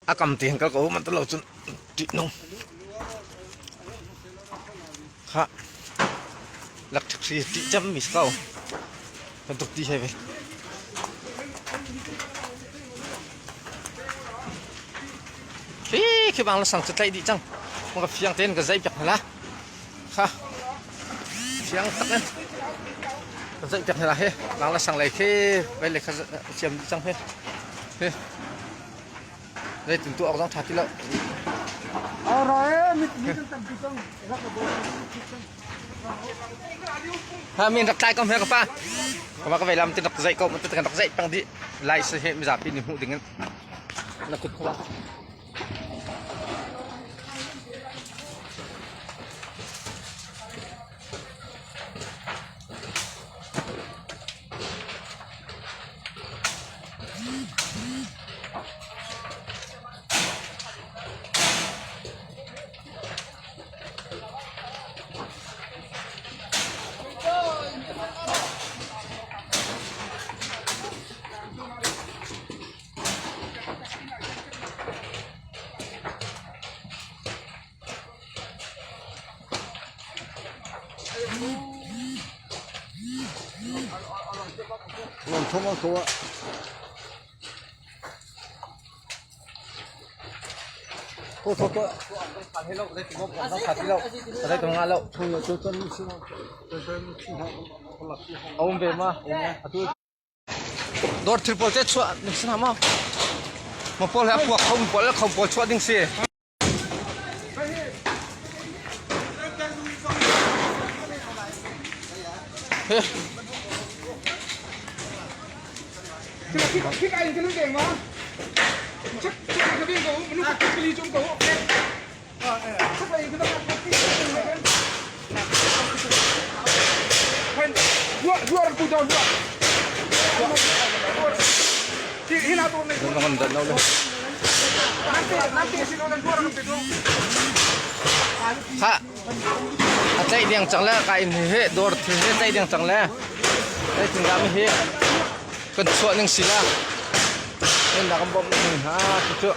A kam te hin kal ko man lo cun ṭih nung. Kha electric hri ṭih cem mi si ko. Bantuk ti he ve. Khi khi bang la sang cu tlaih dih cang. Ka fiang tein ka zeih piak hna la. Kha fiang tak in ka zeih piak hna la he. Bang la sang lei khi vai le kha siam dih cang he. He. Zeitin tuah awk zong ṭha ti lo. Ha min rak tlai ko hme ka pa. Ka pa ka vei lam tin rak zeih ko kan rak zeih pang dih. Lai se he mizapi nih hmuh ding in. Na kut kho. Um ve ma dawr thil pawl te chuah ning si hna maw ma pawl he a puak kho mi pawl le kho pawl chuah ding si Kha a tlaih deng cang le ka in hi dawr thil hi tlaih deng cang le zeitin dah mi hi kan chuah ning si la nan dah kan bawmh ning ha ti cu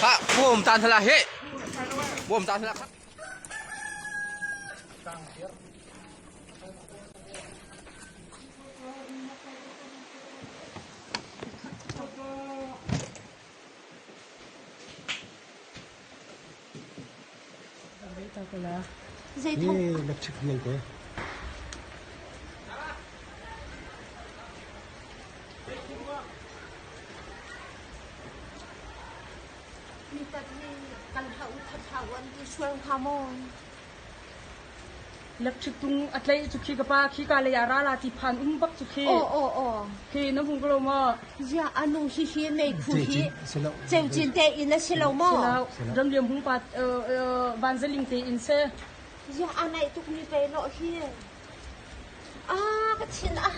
Ha, bom tan hla he. Bom tan hla. Electric vialte. Electric tung a tlaih cu khi ka pa khi ka lei ah ra la ti phan um bak cu khi. Aw aw aw. Khi na hmu ko lo maw? Ziah anu hi hi meikhu hi ceucin te in a si lo maw? Si lo. Ramliam hung pa vanzaling te in se. Ziah a naih tuk mi pe lo hi. Ah ka thin ah.